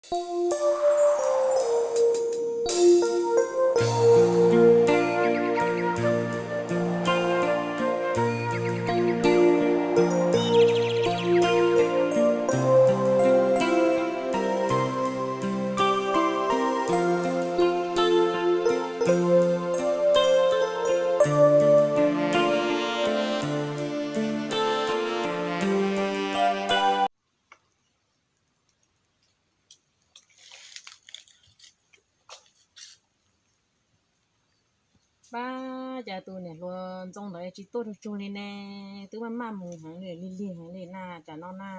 Pab, cas tus niam hluas Ntxoo ntawd tsis tuaj tsuag tsuag li ne? Twb maj maj mus heev li, lig lig heev li na, tsam no na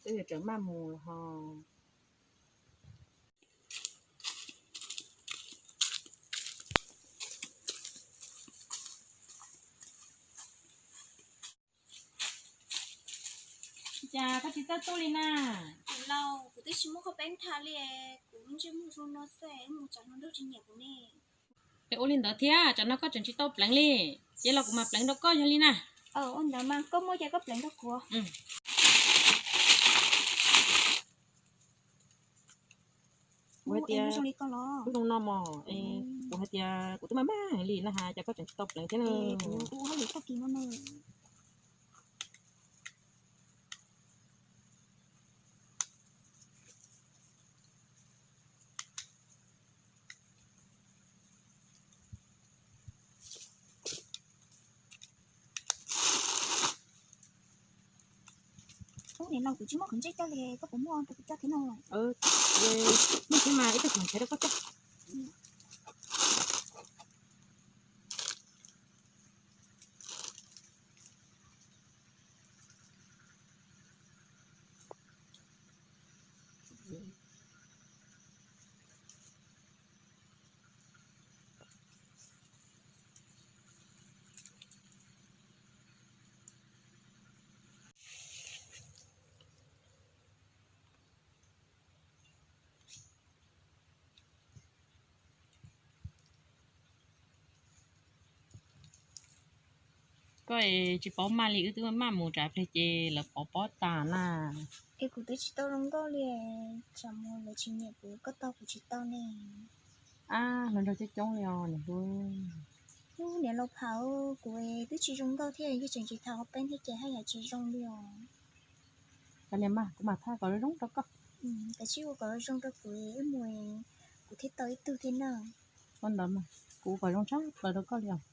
twb yuav tseem maj mus los ho. Cas koj tsis txawj tuaj li na? Kuv laus, kuv twb tsis muaj koj peeb tham li, kuv ntsej muag zoo no xwb, mus tsam hluas nraug tsis nyiam kuv ne. Es ua li ntawd thiab, tsam no koj tseem tsis tau pleev li, ces los kuv mam pleev rau koj yog li na. Ua ntawd mas koj muaj ces koj pleev rau kuv. Kuv hais tias zoo li koj los zoo no mos, kuv hais tias kuv twb maj maj heev li na has, cas koj tseem tsis tau pleev thiab na. Kuv ua hauj lwm tag kis no na. Ub, niam laus, kuv tsis muaj qhov ntsej coj li, koj puas muaj rau kuv coj thiab no? Muaj thiab mas, ib tug qhov ntsej rau koj coj. Koj tsis paub maj li, wb twb maj mus tsam plig ces lawv pov pob tas na. Es kuv twb tsis tau zoo nkauj li, tsam mus lawv tsis nyiam kuv, koj tau kuv tsis tau ne. Ab, hluas nraug coob coob li os niam hluas. Ub, niam laus Pham, kuv twb tsis zoo nkauj thiab, yog tseem tsis tham hauv peeb thiab ces haj yam tsis zoo li os. Koj niam mas, kuv mam tham kom zoo zoo rau koj. Kav tsij ua kom zoo rau kuv, wb mus kuv thiaj tau ib tug thiab na. Ua ntawd mas, kuv kom zoo tshaj plaws rau koj li os.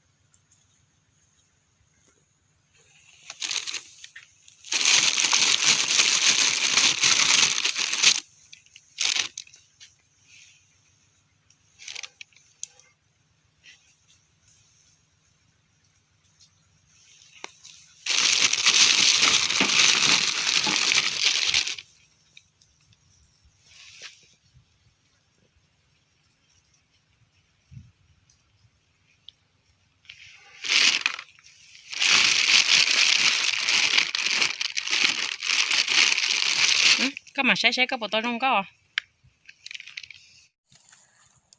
Koj mam saib saib koj puas tau zoo nkauj.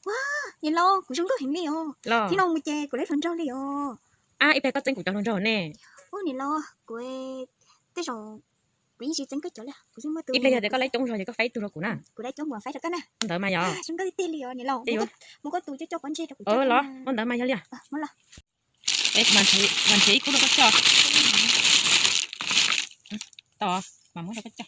Ua, niam laus, kuv zoo nkauj heev li os. Los, thaum no mus ces kuv lawv hluas nraug li os. Ab, ib pliag koj txeeb kuv cov hluas nraug ne. Ub, niam laus, kuv tej zaum kuv yeej tsis txeeb koj cov li, kuv yeej muaj tus. Ib pliag yog tias koj lawv coob zog ces koj faib tug rau kuv na. Kuv lawv coob kuv faib rau koj na. Ntawd mas yog. Zoo nkauj tiag tiag li os niam laus. Mus koj tus coj coj pob ntseg rau kuv coj los, ua ntawd mas yog li os. Mas nrhiav ib khub rau koj coj. Tau, mas muab rau koj coj.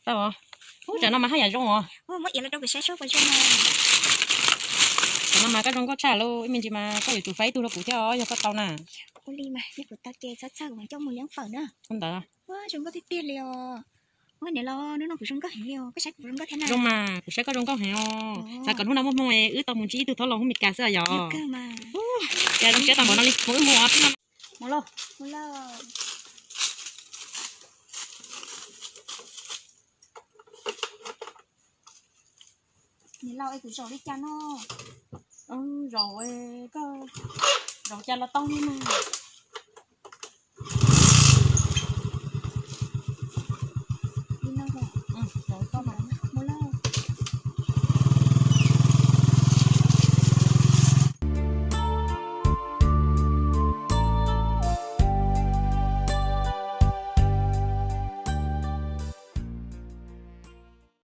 Tau, ub, tsam no mas haj yam zoo os. Muab iav los rau kuv saib seb puas zoo. Tsam no mas koj zoo nkauj tshaj lauj, ib me ntsis mas koj yuav tsum faib ib tug rau kuv thiab os yog koj tau na. Ua li mas yog kuv tau ces txhob txhawj, kuv mam coj mus yeeb fawm na. Ua ntawd. Ua zoo nkauj tiag tiag li os. Ua niam laus, hnub no kuv zoo nkauj heev li os, koj saib kuv zoo nkauj thiab na. Zoo mas, kuv saib koj zoo nkauj heev os. Xav kom hnub no muaj hmoo wb tau mus ntsib ib tug thaub laus hauv Mes Kas xwb yom. Ces zoo siab tau npaum no li, mus wb mus os. Mus lauj. Niam laus, es kuv zaum li cas no? Zaum, koj zaum cas los tau li mas.